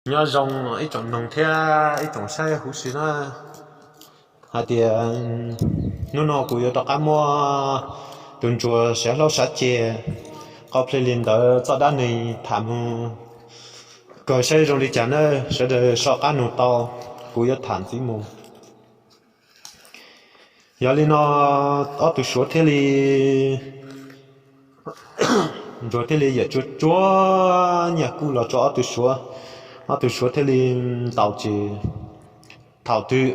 Nyob zoo ib tsoom noog thiab ib tsoom saib huv si na, hais tias hnub no kuv yuav rov qab muab tus ntsuag siav hlau siav ceg qau plhe li ntawd txoj dab neeg tham mus kawg saib zoo li cas na, sawv daws soj qab nug tau, kuv yuav tham ntxiv mus. Yog li no ob tug suav thiaj li, ntsuag thiaj li yam tsuag tsuag nyiaj kuj los rau ob tug suav, ob tug suav thiaj li ntaus ces thaum twg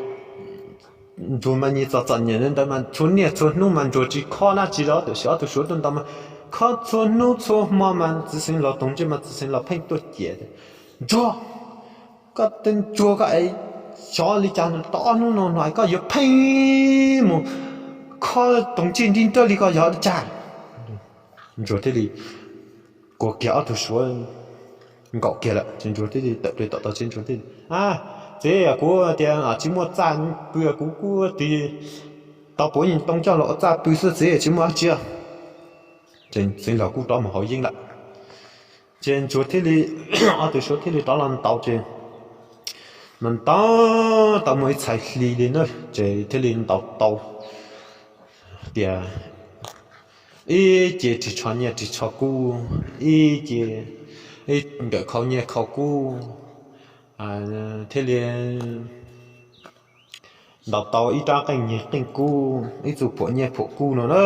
ntsuag mas nyias txom txom nyem ntawd mas txhua niaj txhua hnub mas ntsuag tsis khob dab tsi rau ob tug suav, ob tug suav tuaj ntaus mas khob txhua hnub txhua hmo mas txiv xeev laus toog ntsej mas txiv xeev laus pheej tuaj ciam, Ntsuag, koj tej ntsuag koj es xyov li cas tau ob hnub no no koj yuav pheej mus khob toog ntsej nti nrawj li ko yog li cas? Ntsuag thiaj li kua kiag ob tug suav nkaum kiag lawm ces ntsuag thiaj li tawm plaws tom tau ces ntsuag thiaj li, Txiv, kuv tias tsis muaj txaj pw, kuv kuj tig tau puav yeej too coj los ua txaj pw xwb txiv, tsis muaj dab tsi. Ces txiv laug kuj rov mus hauv yeeb lawm. Ces ntsuag thiaj li, ob tug suav thiaj li rov los ntaus ces, mas ntaus tau muaj ib txhais hli li na, ces thiaj li ntaus tau tias ib ce ris tsho nyiaj ris tsho kub, ib ce, ib nkawm khau nyiaj khau kub, thiaj li ntaus tau ib rab qeej nyiaj qeej kub, ib txuj phuam nyiaj phuam kub no na,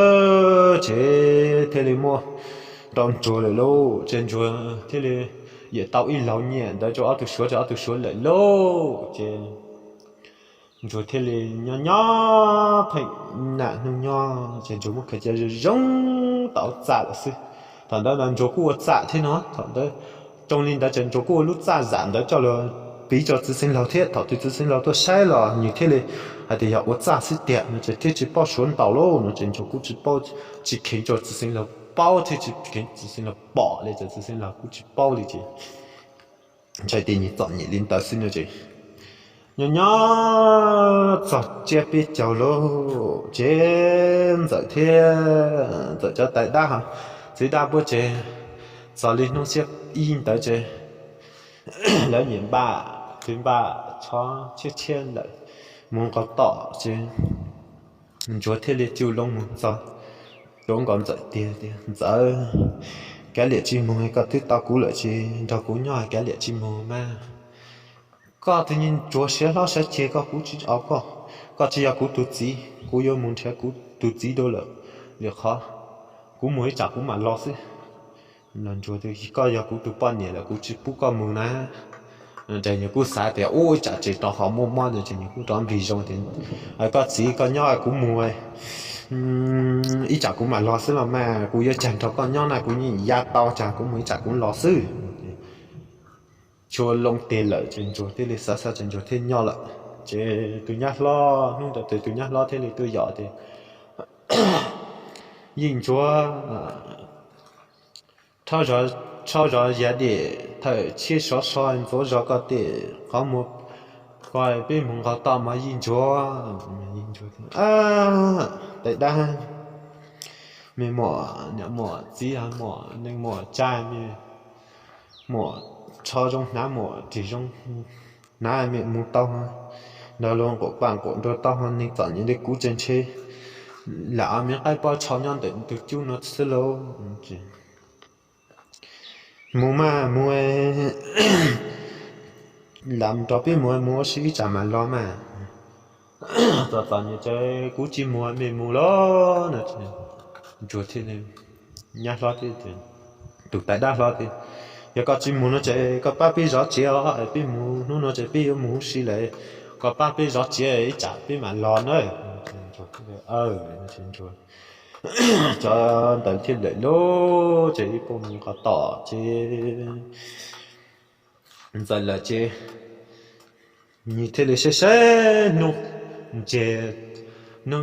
ces thiaj li muaj rau ntsuag lawm lauj. Ces ntsuag thiaj li yam tau ib laug nyiaj ntawd rau ob tug suav, rau ob tug suav lawm lauj. Ces ntsuag thiaj li nyob nyob pheej nam hnub nyob ces ntsuag muab khaws cia zoo zoo tau txaj lawm xwb. Thaum ntawd mas ntsuag kuj ua txaj thiab no, thaum ntawd zoo li ntawd ces ntsuag kuj ua lub txaj zam ntawd coj los piv rau txiv xeev laug thiab. Thaum twg txiv xeev laug tuaj saib los nws thiaj li hais tias yog ua txaj xwb tiag no ces thiaj tsis paub suav ntaus lauj no ces ntsuag kuj tsis paub, tsis kheev rau txiv xeev laug paub thiab tsis kheev txiv xeev laug pom li ces txiv xeev laug kuj tsis paub li ces ntshai tias nws txom nyem li ntawd xwb no ces nyob nyob txog tsiab peb caug lauj ces ntxawm thiab ntxawm cov tais dab, txiv dab puab ces txog li hnub xiab ib ntawd ces lawv nyiam npaj, twb npaj tsho tshiab tshiab ntawm mus nqos tom ces ntsuag thiaj li cug loo mus txog rau nkaus ntxawm tiag tias, Ntxawm, kav liam tsis mus, koj twb tau kuv lawm ces nrog kuv nyob, kav liam tsis mus mas. Koj tus ntsuag siav hlob siav ceg koj, kuv tsis, koj tsis yog kuv tus txiv, kuv yuav mus nrhiav kuv tus txiv dua lawm, vim qhov kuv mus ib tsam kuv mam los xwb. Los ntsuag, Koj yog kuv tus poj niam lawm, kuv tsis pub koj mus na. Ces nws kuj xav tias ub ib tsam tseem rau qhov muaj mob no ces nws kuj rov nplig zoo tias, Koj txiv, koj nyob kuv mus ib tsam kuv mam los xwb los mas, kuv yuav cag nrog koj nyob na, kuv yeej ya tau, cas kuv mus ib tsam kuv los xwb. Cug loo tiag lawm ces ntsuag thiaj li xav xav ces ntsuag thiaj nyob lawm. Ces tus nyab hlob, hnub ntawd tus nyab hlob thiaj li tuaj yos tias, Yeej ntsuag, rhau zov yav dej thawm tshiab sov so ntxuav zog koj tej qhov muag ko, peb mus nqos toj mas yeej ntsuag. Tais dab, mej muam, niam muam txiv, muam neej muam tsa, mej muam rho zoo hnav, muam ris zoo hnav, mej mus tau, nrog luag nqus paj nqus nruag tau, neeg txom nyem li kuv ces ntshe lam ua me qaib pob tshau nyob ntawm tus cub no xwb lauj. Mus mas mus, lam nrog peb mus, mus ua si ib tsam mam los mas. Txom txom nyem ces kuv tsis mus, mej mus los no. Ntsuag thiaj li, nyab hlob thiaj, tus tais dab hlob tias, Yog koj tsis mus no ces koj pab peb zov tsev os, peb mus hnub no ces peb yuav mus huv si lawm, koj pab peb zov tsev ib tsam peb mam los na. Cov ntawd thiaj lawm lauj, ces ib puag mus qhov tom ces ntxawm lawm ces nws thiaj li saib saib hnub, ntshe hnub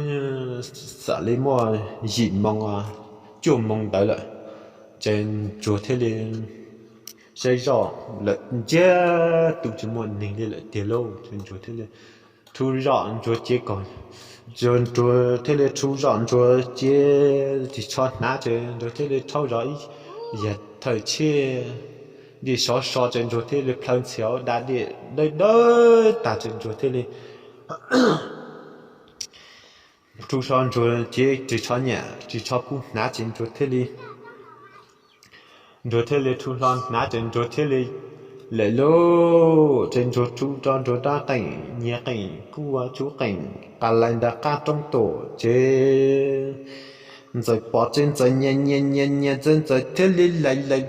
xam li muaj yim moo, cuaj moo ntawd lawm, ces ntsuag thiaj li saib zoj lawm ntsiag to tsis muaj neeg li lawm tiag lauj. Ces ntsuag thiaj li rhu zom ntsuag cev kom, ntsuag thiaj li rhu zom ntsuag cev ris tsho hnav ces ntsuag thiaj li rhaub zov ib yam thawm tshiab dej sov so ces Ntsuag thiaj li plhaw ntxhias da dej dawb dawb tag ces Ntsuag thiaj li rub hlo Ntsuag ces ris tsho nyiaj ris tsho kub hnav ces Ntsuag thiaj li Ntsuag thiaj li rub hlo hnav ces Ntsuag thiaj li lawm lauj. Ces Ntsuag rub rau Ntsuag rab qeej nyias qeej kub ua tsub qeej qa lais ntawm qab roob tuaj ces Ntxawm pom ces Ntxawm nyias nyias nyias nyias ces Ntxawm thiaj li lais lais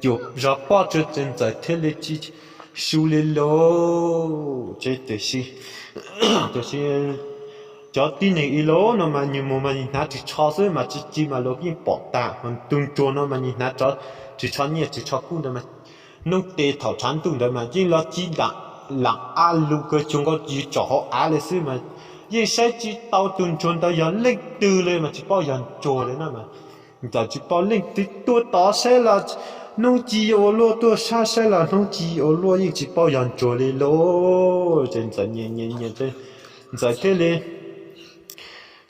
cuam zog pob tsuas ces Ntxawm thiaj li tsis su li lauj. Ces tiam sis, tiam sis cov tib neeg ib lub no mas nws mus mas nws hnav ris tsho xwb mas tsis ci mas luag yeej pom tag. Tus Ntsuag no mas nws hnav ris tsho nyiaj ris tsho kub ntawd mas hnub tes thaum tshav ntuj ntawd mas yeej los ci dam lam a lus kawg cuag nkaus yus tsom hauv av li xwb mas yeej saib tsis tau tus Ntsuag ntawd yog leej twg li mas tsis paub yog Ntsuag li na mas Ntxawm tsis paub leej twg tuaj tod saib los hnub ci ua luaj tuaj sab saib los hnub ci ua luaj yeej tsis paub yog Ntsuag li lauj. Ces Ntxawm nyias nyias nyias ces Ntxawm thiaj li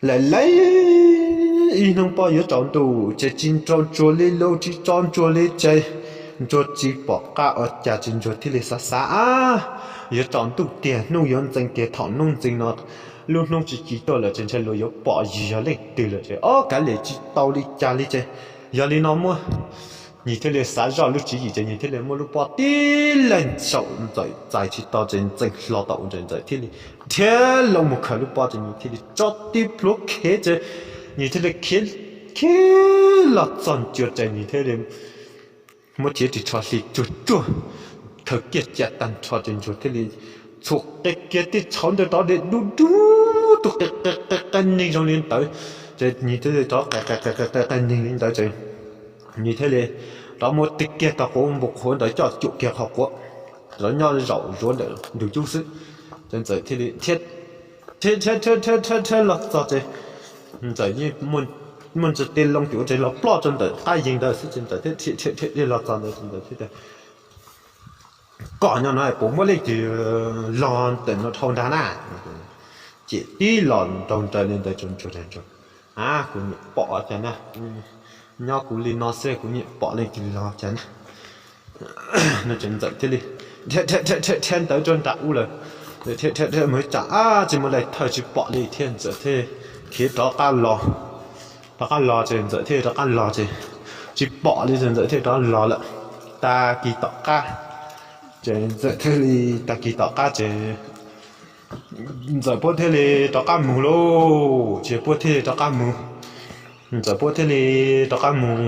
lais lais ib hnub pob yuav tsaus ntuj ces tsis nrau Ntsuag li lauj, tsis tso Ntsuag li ces Ntsuag tsis pom qab ua cas ces Ntsuag thiaj li xav xav, yuav tsaus ntuj tiag hnub yuav ntxeev tiag thaum hnub ntxeev no lub hnub tsis ci tuaj lawm ces ntshe luag yuav pom yog leej twg lawm ces ob kav liam tsis tau li cas li ces yog li no muab nws thiaj li xav zoj lub tswv yim ces nws thiaj li muab lub pob tib leeg saum Ntxawm txais tsis tau ces ntxeev hlo tau ua ntawd Ntxawm thiaj li dhia loo mus khaws lub pob ces nws thiaj li tso tib plhuav khiav ces nws thiaj li khiav, khiav los txog ncua ces nws thiaj li muab cev ris tsho hliv tsuag tsuag khaws kiag cia tag nrho ces Ntsuag thiaj li txhuam qe kiag tej tshauv ntawd rov de dub dub tus qe qe qe neeg zoo li ntawd ces nws thiaj li rov qe qe qe qe qe neeg li ntawd ces nws thiaj li rov muab tib kiag tau quav npua qhuav ntawd coj cuam kiag qhov quav rov nyob zaum zuav ntawm ntug cub xwb ces Ntxawm thiaj li thiab thiab thiab thiab los txog ces Ntxawm yeej muaj ntsis tej loo cuav ces los ploj rau ntawm qab yeeg ntawd xwb ces Ntxawm thiaj thiaj thiaj los txog ntawd ces Ntxawm thiaj tias kom nyob no puas muaj leej twg los ntawm no dhau ntag na. Ces tib los nraug nraws li ntawd tsuas ntsuag ntsuag, a kuv niam pom cas na, nyob kuv li no xwb kuv niam pom leej twg los cas na. No ces Ntxawm thiaj li thiab thiab thiab thiab ntawd rau nram ub lawm, thiab thiab thiab mus tsam a tsis muaj leej twg tsis pom li thiab Ntxawm thiaj khiav rov qab los, rov qab los ces Ntxawm thiaj rov qab los ces tsis pom li ces Ntxawm thiaj rov los lawm. Tag kis tom qab ces Ntxawm thiaj li tag kis tom qab ces Ntxawm puab thiaj li rov qab mus lauj, ces puab thiaj li rov qab mus, Ntxawm puab thiaj li rov qab mus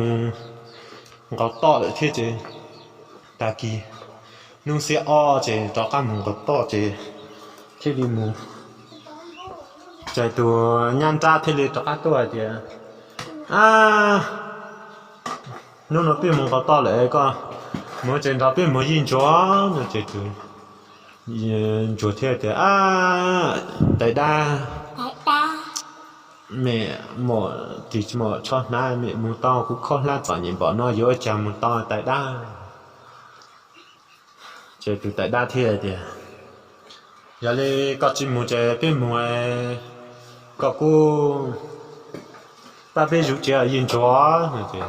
nqaus toj lawm thiab ces tag kis hnub xiab ob ces rov qab mus nqaus toj ces thiaj li mus, ces tus nyab nrab thiaj li rov qab tuaj hais tias, a, hnub no peb mus nqaus toj lawm koj mus ces nrog peb mus yij ntsuag no ces tus ntsuag thiaj tias, a, tais dab, mem muam tis muam tsho hnav mem mus tau kuv khaub hlab txom nyem npaum no yuav ua cas mus tau tais dab. Ces tus tais dab thiaj tias, yog li koj tsis mus ces peb mus, koj kuj pab peb zuv tsev yij ntsuag no ces,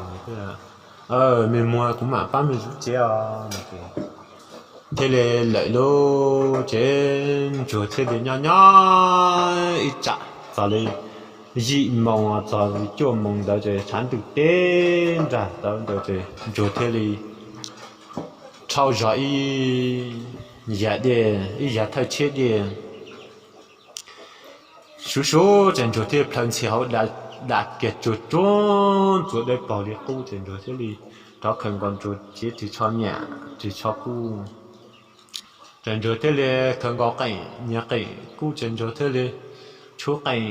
mej mus kuv mam pab mej zuv tsev os no ces thiaj li lawm lauj. Ces ntsuag thiaj li nyob nyob ib tsam txog li yim moos txog li cuaj moos ntawd ces tshav ntuj teb nrag tawv ntawd ces ntsuag thiaj li rhau zog ib yam dej, ib yam thawj tshiab dej suv suv ces ntsuag thiaj plhaw ntxhi hauv, da kiag tsuag tsuag ntxuav dawb paug li qub ces ntsuag thiaj li rov khaws nkaus ntsuag cev ris tsho nyiam ris tsho kub. Ces ntsuag thiaj li khaws nkaus qeej nyias qeej kub ces ntsuag thiaj li tshub qeej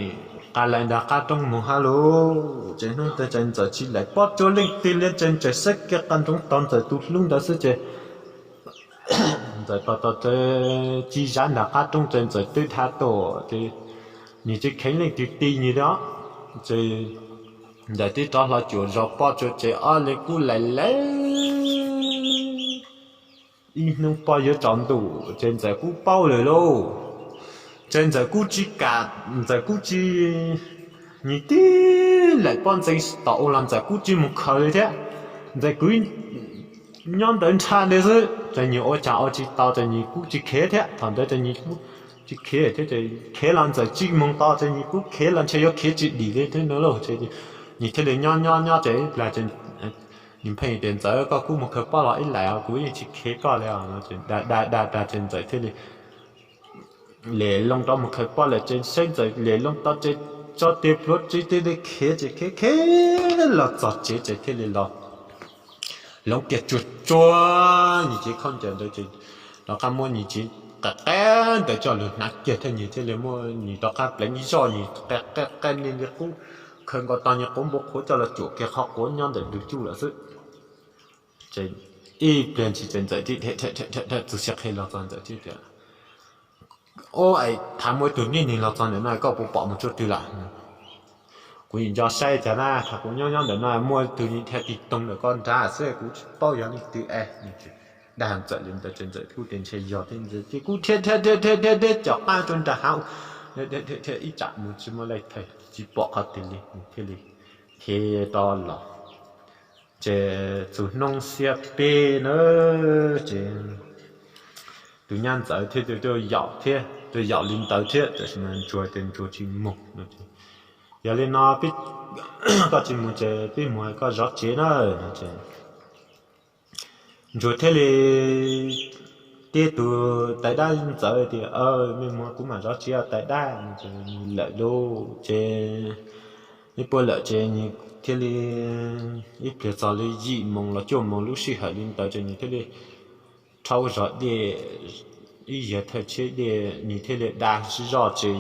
qa lais ntawm qab roob mus hab lauj. Ces hnub ntawd ces ntxawm tsis laim pob tsuas leej twg li ces ntxawm saib kiag qab ntsoov tau ntxawm tus hlub ntawd xwb ces ntxawm tos tos ces ci zav ntawm qab roob ces ntxawm twb dhia tuaj ces nws tsis kheev leej twg ti nws li os. Ces ntxawm twb rov hlo cuam zos pob tsuas ces ob leeg kuj laim laim ib hnub pob yuav tsaus ntuj ces ntxawm kuj paub lawm lauj. Ces ntxawm kuj tsis kam, ntxawm kuj tsis, nws tib laim pob ntxeev tom u los ntxawm kuj tsis mus khaws li thiab. Ntxawm kuj nyob ntawd nrhab ntawd xwb ces nws ua cas ua tsis tau ces nws kuj tsis khiav thiab. Thaum ntawd ces nws kuj tsis khiav thiab ces khiav los Ntxawm tsis mus tau ces nws kuj khiav los ntshe yuav khiav tsis dim li thiab no lauj. Ces nws thiaj li nyob nyob nyob ces ib plag ces nws pheej tias, Ntxawm, koj kuj mus khaws pob los ib lais os, kuv yeej tsis khiav koj li os. Da da da da ces Ntxawm thiaj li lem loo rov mus khaws pob lawm ces saib Ntxawm lem loo tau ces tso tes pluav tsev thiaj li khiav ces khiav khiav los txog tsev ces thiaj li los hloov kiag tsuag tsuag nws cev khaub ncaws ntawd ces rov qab muab nws cev qe qe ntawd coj los hnav kiag thiab nws thiaj li muab nws rov qab pleev zoj nws qe qe qe li li qub, khaws nkaus tau nws quav npua qhuav coj los cuam kiag qhov quav nyob ntawm ntug cuj lawm xwb. Ces ib pliag ntshis ces Ntxawm thiaj txus siab qhia los txog Ntxawm thiaj tias, Ub, es thaum muaj ib tug niag neeg los txog ntawm no koj puas pom mus txog twg lawm? Kuv yeej nco saib cas na, thaum kuv nyob nyob ntawm no muaj ib tug niag dhia tig toog ntawm koj nrad xwb, kuv tsis paub yog leej twg es. Dag Ntxawm li ntawd ces Ntxawm kuj tias ntshe yog thiab ces kuj dhia dhia dhia dhia dhia dhia caum qab rau nram hav, dhia dhia dhia ib tsam mus tsis muaj leej twg tsis pom qhov twg li, nws thiaj li khiav rov los. Ces txug hnub xiab peb na, ces tus nyab Ntxawm thiab tus yaum thiab, tus yaum li ntawd thiab, tab sis mas Ntsuag tias Ntsuag tsis mus no. Yog li no koj tsis mus ces peb mus koj zov tsev na no ces Ntsuag thiaj li teb tus tais dab Ntxawm tias, Mej muag kuv mam zov tsev os tais dab no. Lawm lauj ces ib puag lawm ces nws thiaj li ib pliag txog li yim moos los cuaj moos lub sij hawm li ntawd ces nws thiaj li rhaub zog dej ib yias thawj tsheb dej, nws thiaj li da zog ces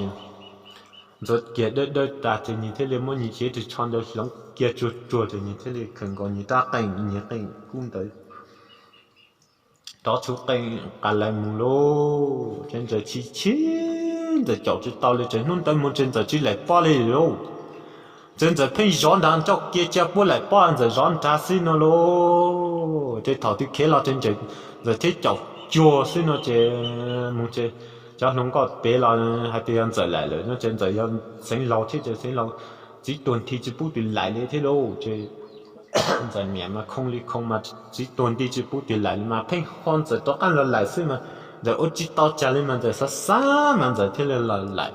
ntxuav kiag dawb dawb tas ces nws thiaj li muab nws cev ris tsho ntawd hloov kiag tsuag tsuag ces nws thiaj li khaws nkaus nws rab qeej, nws qeej kub ntawd rov txhub qeej qas lawv mus lauj. Ces Ntxawm chim chim, Ntxawm caum tsis tau li ces hnub ntawd mus ces Ntxawm tsis laim pob li lauj. Ces Ntxawm pheej zov nrad ncauj kiag cia puab laim pob Ntxawm zov nrad xwb no lauj. Ces thaum twg khiav los ces Ntxawm thiaj caum cuag xwb no ces mus ces cov hluas nkauj pem los hais tias yog Ntxawm laim lawm no ces Ntxawm yog Xeev Laus thiab ces Xeev Laus txiv tuag nthi tsis pub tus laim li thiab lauj. Ces Ntxawm niam mas khoo li khoo mas txiv tuag nthi tsis pub tus laim li mas pheej ho Ntxawm rov qab los laim xwb mas Ntxawm ua tsis tau cas li mas Ntxawm xav xav mas Ntxawm thiaj li los laim.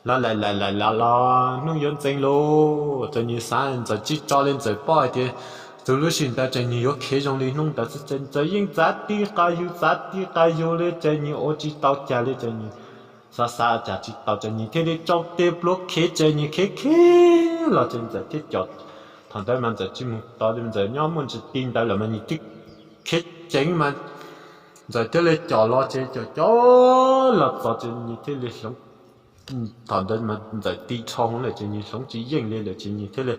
Los laim laim laim los los hnub yuav ntxeev lauj ces nws xav Ntxawm tsis tso li Ntxawm paub hais tias tus lub sij ntawd ces nws yuav khiav zoo li hnub ntawd xwb ces Ntxawm yeej txav tib qas yug txav tib qas yug li ces nws ua tsis tau cas li ces nws xav xav cas tsis tau ces nws thiaj li tso tes pluav khiav ces nws khiav khiav los ces Ntxawm thiaj caum. Thaum ntawd mas Ntxawm tsis mus tod li Ntxawm nyob muaj ntsis ti ntawd lawm mas nws twb khiav ceev mas Ntxawm thiaj li caum los ces caum caum los txog ces nws thiaj li hloov. Thaum ntawd mas Ntxawm ti dhau lawm ces nws hloov tsis yeej li lawm ces nws thiaj li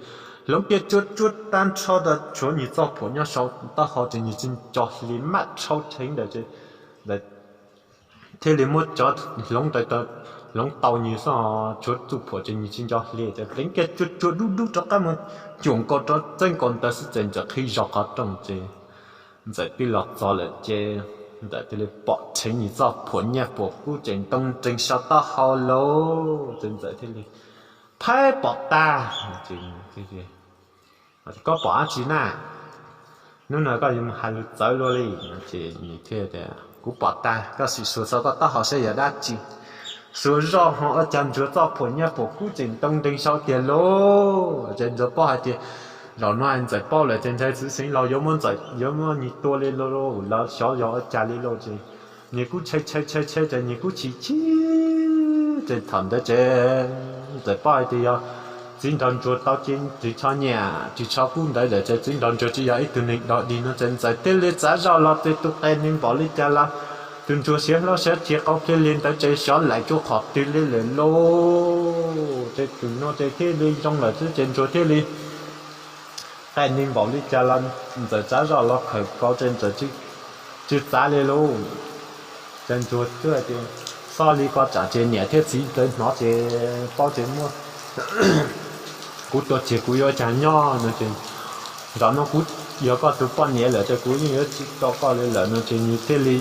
hloov kiag tsuag tsuag tag nrho tas tshuav nws txoj phuam nyob saum taub hau ces nws tsis nco hli maj rhau theev ntawd ces Ntxawm thiaj li muab cov hloov ntawd, hloov tau nws xwb tshuav txoj phuam ces nws tsis nco hli ces pleev kiag tsuag tsuag dub dub rov qab mus cuam nkaus rau txeeb nkaus ntawd xwb ces Ntxawm qhib zog qhov rooj ces Ntxawm twb los txog lawm ces Ntxawm thiaj li pom rheev nws txoj phuam nyiaj phuam kub tseem ntoo nrees saum taub hau lauj ces Ntxawm thiaj li, Phaib pom tag. Koj pom dab tsi na? Hnub no koj yuav mus hais lus txawv luaj li no ces nws thiaj tias, Kuv pom tag, koj sim xyuas txog koj taub hau saib yog dab tsi. Xyuas zoj ho ua cas Ntsuag txoj phuam nyiaj phuam kub tseem ntoo nrees saud tiag lauj. Ces Ntsuag paub hais tias zaum no Ntxawm paub lawm ces ntshai txiv Xeev Laus yuav muab Ntxawm, yuav muab nws tua li lauj, los xyov yog ua cas li lauj ces nws kuj ntshai ntshai ntshai ntshai ces nws kuj chim chim. Ces thaum ntawd ces Ntxawm paub hais tias yog txiv nraug Ntsuag tau ces ris tsho nyiam ris tsho kub ntawd lawm ces txiv nraug Ntsuag tsis yog ib tug neeg dog dig no ces Ntxawm thiaj li txav zoj los ces tus qe nws npaum li cas los tus Ntsuag siav hlob siav rhiv qau kiag li ntawd ces xyov laim rau qhov twg li lawm lauj. Ces tus no ces thiaj li zoo lawm xwb ces Ntsuag thiaj li qe nws npaum li cas los Ntxawm txav zoj los khawm kauv ces Ntxawm tsis txav li lauj. Ces Ntsuag twb hais tias, Xoj li ko tsam ces niam thiab txiv nkawd hnov ces paub ces muab kuv tua tseg kuv yuav ua cas nyob no ces zaum no kuv yog koj tus poj niam lawm ces kuv yeej yuav tsis tso koj li lawm no ces nws thiaj li,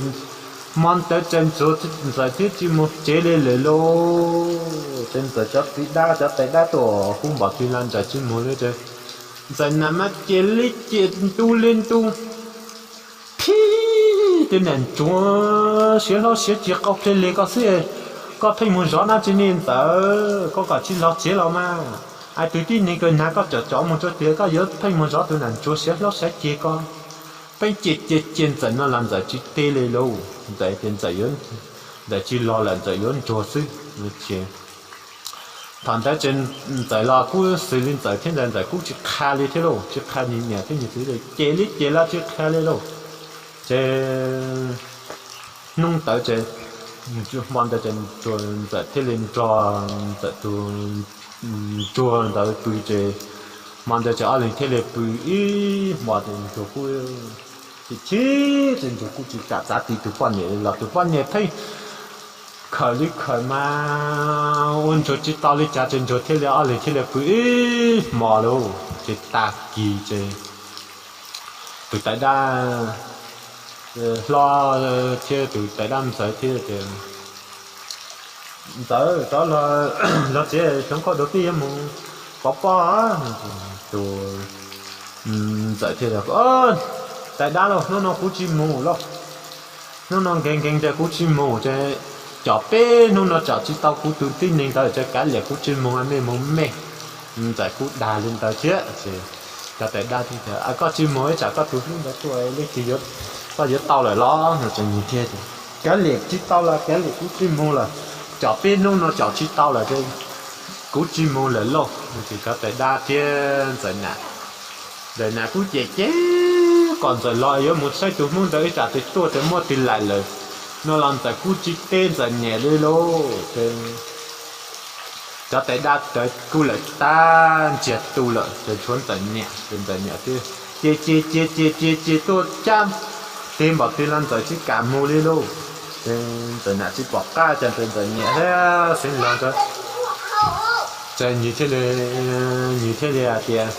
hmo ntawd ces Ntxawm thiaj tsis mus tsev li lawm lauj. Ces Ntxawm cov txiv dab cov tais dab tuaj hu npaum twg los Ntxawm tsis mus li ces Ntxawm nam mas ces li ces ntu li ntu Tus nam ntsuag siav hlob siav ci qau plhe li koj xwb, koj pheej mus zov dab tsi ne Ntxawm? Koj kom tsis los tsev los mas, tus tib neeg kawg hnav koj cov cov mus rau tiag, koj yuav pheej mus zov tus nam ntsuag siav hlob siav ci ko. Pheej ci ci ci Ntxawm no los Ntxawm tsis teb li lauj. Ntxawm tias Ntxawm tsis los lawm, Ntxawm yuav ntsuag xwb. Thaum ntawd ces Ntxawm los kuj xws li Ntxawm thiab, Ntxawm kuj tsis qha li thiab lauj, tsis qha nws niam thiab nws txiv li, ces li ces los tsis qha li lauj. Ces hnub ntawd ces, hmo ntawd ces Ntxawm thiaj li nrog Ntxawm tus ntsuag ntawd pw ces, hmo ntawd ces ob leeg thiaj li pw ib hmo ces ntsuag kuj chim chim ces ntsuag kuj tsis kam txav tim tus poj niam li los tus poj niam pheej khawm li khawm mas ua ntsuag tsis tau li cas ces ntsuag thiaj li ob leeg thiaj li pw ib hmo lauj. Ces tag kis ces tus tais dab hlob thiab tus tais dab ntxawg thiaj tias, Ntxawm, rov los tsev, hloov koj dua peb yuav mus pov pob. Tus Ntxawm thiaj tias, Tais dab lauj, hnub no kuv tsis mus lauj. Hnub no nkees nkees ces kuv tsis mus ces, com peb hnub no com tsis tau kuv tus tib neeg ntawd ces kav liam kuv tsis mus, mej mus mej. Ntxawm kuj dag li ntawd thiab ces cov tais dab thiaj tias, Koj tsis mus ib tsam koj tus hlub ntawd tuaj, leej twg koj yuav tau lawm los? No ces nws thiaj tias, Kav liam tsis tau los kav liam kuv tsis mus lawm, com peb hnub no com tsis tau lawm ces kuv tsis mus lawm lauj. No ces cov tais dab thiab Ntxawm nam, Ntxawm nam kuj cem cem kom Ntxawm los yuav mus saib tus Hmoob ntawd ib tsam twg tuaj ces muaj tus laim lawm no los Ntxawm kuj tsis teb Ntxawm niam li lauj. Ces cov tais dab ntawd kuj lawv tab ntsiag tu lawm ces tshuav Ntxawm niam ces Ntxawm niam thiaj ces ces ces ces ces ces tuaj cab tes npaum twg los Ntxawm tsis kam mus li lauj. Ces Ntxawm nam tsis pom qab ces Ntxawm niam thiab Xeev Laus ntawd ces nws thiaj li, nws thiaj li hais tias,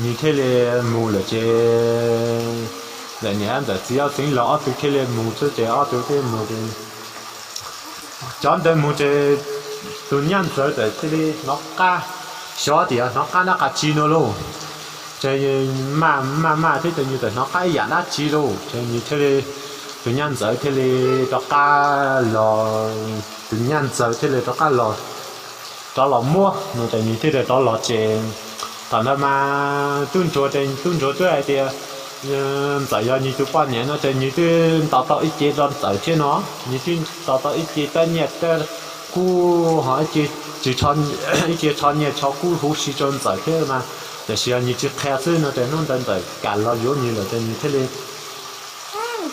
nws thiaj li mus lawm ces Ntxawm niam Ntxawm txiv Xeev Laus ob tug thiaj li mus xwb ces ob tug thiaj mus ces cov ntawd mus ces tus nyab ntxawg txawm cia li hnov qab, xyov tias hnov qab dab qab tsi no lauj. Ces maj maj maj thiab ces nws txawm hnov qab ib yam dab tsi lauj ces nws thiaj li, tus nyab ntxawg thiaj li rov qab los, tus nyab ntxawg thiaj li rov qab los, rov los muab no ces nws thiaj li rov los ces thaum ntawd mas tub ntsuag ces tub ntsuag twb hais tias Ntxawm yog nws tus poj niam no ces nws twb ntaus tau ib ce rau Ntxawm thiab no, nws twb ntaus tau ib ce tab nyiaj tab kub ho ib ce tsho nyiaj tsho kub huv si rau Ntxawm thiab mas, tiam sis yog nws tsis qhia xwb no ces hnub ntawd Ntxawm kam los yuav nws lawm ces nws thiaj li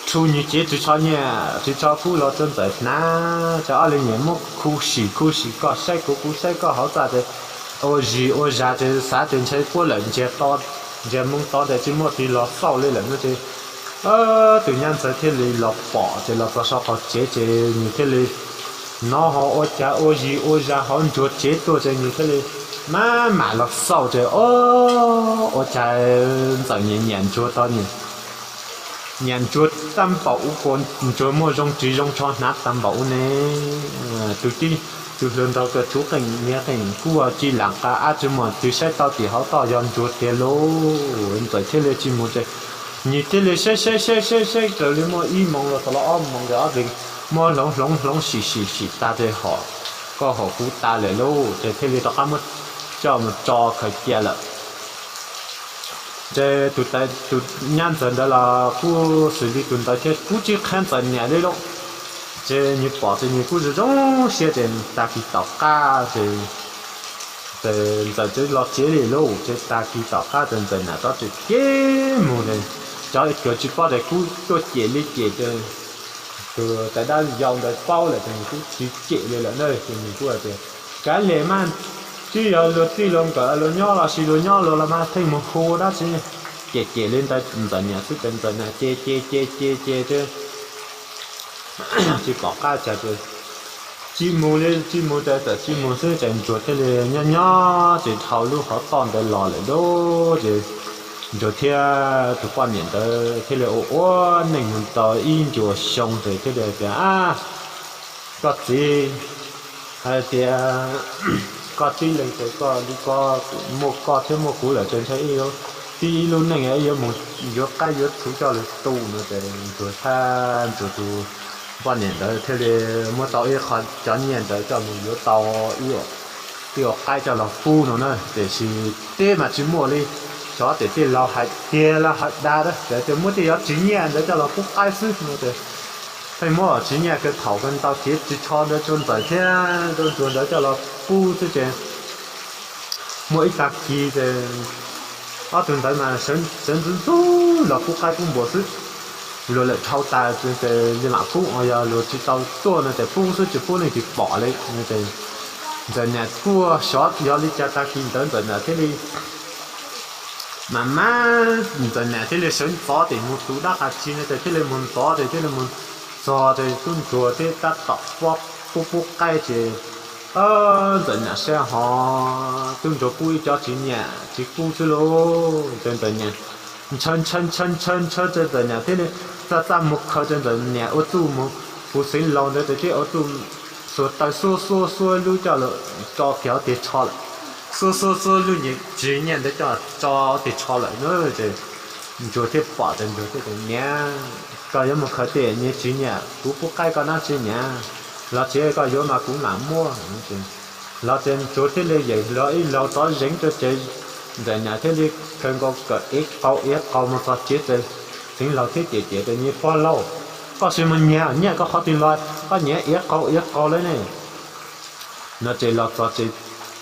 rhu nws cev ris tsho nyiaj ris tsho kub los rau Ntxawm hnav ces ob leeg niaj muab khuv sim khuv sim koj saib kuv kuv saib koj hauv txaj ces ua zis ua zas ces xav tias ntshe puab lawm ntsiag to, ntsiag moo to ntawm tsis muaj tus los xauj li lawm no ces tus nyab ntxawg thiaj li los pom ces los txog saum qaum tsev ces nws thiaj li hnov ho ua cas ua zis ua zas hauv ntsuag tsev tuaj ces nws thiaj li maj mam los xauj ces o, ua cas Ntxawm nyiam nyiam ntsuag tau nyiam nyiam ntsuag tag npaum ub, ntsuag muaj zoo ris zoo tsho hnav tag npaum ub ne. Tus tib, tus hluas nraug kawg tshuv qeej niag qeej kub ci lam qa ab tsi muaj tus saib tau tim hauv toj yog ntsuag tiag lauj. Ntxawm thiaj li tsis mus ces nws thiaj li saib saib saib saib saib raws li muaj ib moos los txog los ob moos ces ob leeg muab hloov hloov hloov sim sim sim tag ces hom koj hom kuv tas lawm lauj ces thiaj li rov qab muab coj mus tso khaws cia lawm. Ces tus nyab ntxawg ntawd los kuj xws li tus ntawd thiab kuj tsis qhia Ntxawm niam li lauj. Ces nws pom ces nws kuj zoo zoo siab ces tag kis tom qab ces Ntxawm txawm los tsev li lauj. Ces tag kis tom qab ces Ntxawm niam rov tseem khiav mus ces cov uas tsis paub ces kuj tuaj cem li cem ces tus tais dab yau ntawd paub lawm ces nws kuj tsis cem li lawm na ces nws kuj hais tias kav liam mas, twb yog luag txij luag nkawm luag nyob los sis luag nyob luag los mas pheej mus hu dab tsi. Cem cem li ntawd Ntxawm niam xwb ces Ntxawm niam ces ces ces ces ces ces tsis pom qab cas ces tsis mus li, tsis mus ces txawm tsis mus xwb ces ntsuag thiaj li nyob nyob ces dhau lub hauv toj ntawd los lawm lauj. Ces ntsuag thiab tus poj niam ntawd thiaj li ua ua neej mus tau ib ncuas xyoo ces thiaj li tias, Koj txiv, hais tias koj tib leeg ces koj li koj muaj koj thiab muaj kuv lawm ces ntshe ib tib ib lub neej yuav mus yuav qaib yuav txhuv coj lug tu no ces Ntsuag thab Ntsuag tus poj niam ntawd thiaj li muab tau ib qho cov nyiaj ntawd coj mus yuav tau ib ua qaib coj los pub no na. Tiam sis teb mas tsis muaj li, xyov tias tej laus hais tiag los hais dag, txawm tias muab tej yov tsiv nyiaj ntawd coj los pub qaib xwb no ces pheej muab tsiv nyiaj kawg thaum kawg ntau kev ris tsho ntawd rua Ntxawm thiab rua Ntsuag ntawd coj los pub xwb ces muaj ib tag kis ces ob tug ntawd mas sawv ntxov ntxov los pub qaib pub npua xwb. Luag lawm dhau tas ces li mam pub, yog luag tsis tau tuaj no ces pub xwb tsis pub leej twg pom li. Ntxawm niam kuj xyov yog li cas tag kis ntawd Ntxawm niam thiaj li mas mas Ntxawm niam thiaj li sawv ntxov tes mus tus dab qas tsi no ces thiaj li mus ntxov tes thiaj li mus txog ces tub Ntsuag thiab tab tom pub pub qaib ces Ntxawm niam saib ho tub Ntsuag pub ib co tsiv nyiaj tsis kub xwb lauj. Ces Ntxawm niam ntshaw ntshaw ntshaw ntshaw ntshaw ces Ntxawm niam thiaj li txaj txaj mus khaws ces Ntxawm niam ua txuj mus puv Xeev Laus ntawd ces thiaj ua txuj xuas taw xuab xuab xuab lub coj lawm tso kiag ob teg tsho lawm. Xuab xuab xuab lub nyiaj tsiv nyiaj ntawd coj tso ob teg tsho lawm na ces Ntsuag thiaj pom ces Ntsuag thiaj tias, Niam, koj yuav mus khaws tej nyiaj tsiv nyiaj, kuv pub qaib koj dab tsi niam? Los tsis koj yuav mas kuv mam muab. Los ces Ntsuag thiaj li yeem hlo ib laug txov zeev rua ces Ntxawm niam thiaj li khaws nkaus kawm ev qau ev qau mus txog tsev ces Xeev Laus thiaj cem cem tias, Niag pog laus, koj sim mus nyiag nyiaj koj qhov twg los koj nyiag ev qau ev qau lawm ne? No ces los txog ces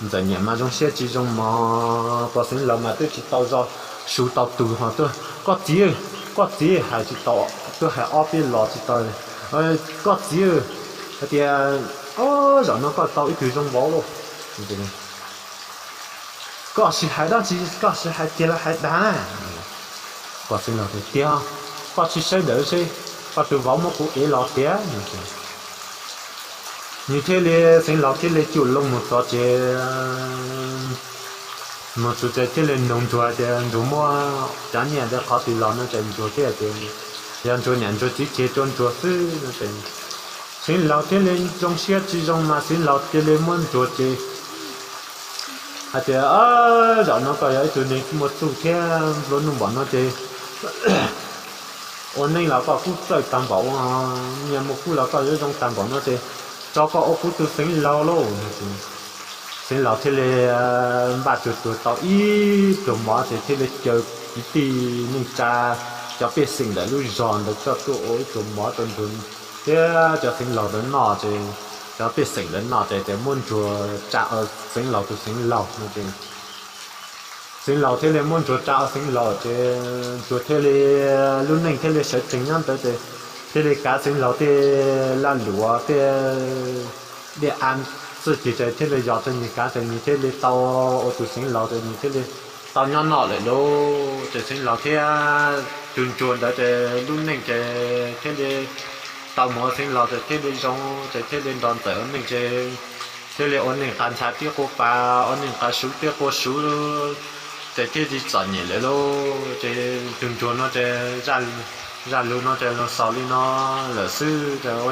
Ntxawm niam mas zoo siab tsis zoo mog, pog Xeev Laus mas twb tsis tau zoo, su tau tus ho tuaj, Koj txiv, koj txiv, hais tsis tau, twb hais ob peb los tsis tau. Koj txiv, hais tias, Ob, zaum no koj tau ib tug zoo vauv lauj. Koj sim hais dab tsi, koj sim hais tiag los hais dag na? Pog Xeev Laus tias, Tiag, koj tsis saib ntawd seb koj tus vauv muab kuv ev los tiag. Nws thiaj li, Xeev Laus thiaj li cuam loo mus txog ces mus txog ces thiaj li nug Ntsuag hais tias Ntsuag muab cov nyiaj ntawd qhov twg los no ces Ntsuag thiaj tias yog Ntsuag niam Ntsuag txiv tseg rua Ntsuag xwb no ces Xeev Laus thiaj li zoo siab tsis zoo mas Xeev Laus cia li muab Ntsuag ces hais tias, Zaum no koj yog ib tug neeg muaj txuj thiab nplua nuj npaum no ces ua neej los koj kuj txawj tag npaum, nyiaj muaj kub los koj yuav zoo tag npaum no ces tso koj ua kuv tus Xeev Laus lauj. Xeev Laus thiaj li npaj tsuag tsuag tau ib pluag mov ces thiaj li caw kwv tij neej tsa cov pej xeem ntawm lub zos ntawd coj tuaj ua ib pluag mov rau Ntsuag thiab cov Xeev Laus ntawd noj ces cov pej xeem ntawd noj ces tias muab Ntsuag tsa ua Xeev Laus tus Xeev Laus no ces Xeev Laus thiaj li muab Ntsuag tsa ua Xeev Laus ces Ntsuag thiaj li lub neej thiaj li sawv tsees nyob ntawd ces thiaj li kav Xeev Laus tej laj luam tej dej av txuj ci ces thiaj li yog rau nws kav ces nws thiaj li tau ua tus Xeev Laus ces nws thiaj li tau nyob noj lawm lauj. Ces Xeev Laus thiab tus Ntsuag ntawd ces lub neej ces thiaj li tau mus ua Xeev Laus ces thiaj li zoo ces thiaj li nrog Ntxawm ua neej ces thiaj li ua neej qav ntxhais tib quas pas, ua neej qav suv tib quas suv, ces thiaj li txom nyem lawm lauj. Ces tus Ntsuag no ces zaj lug no ces lug xaus li no lawm xwb ces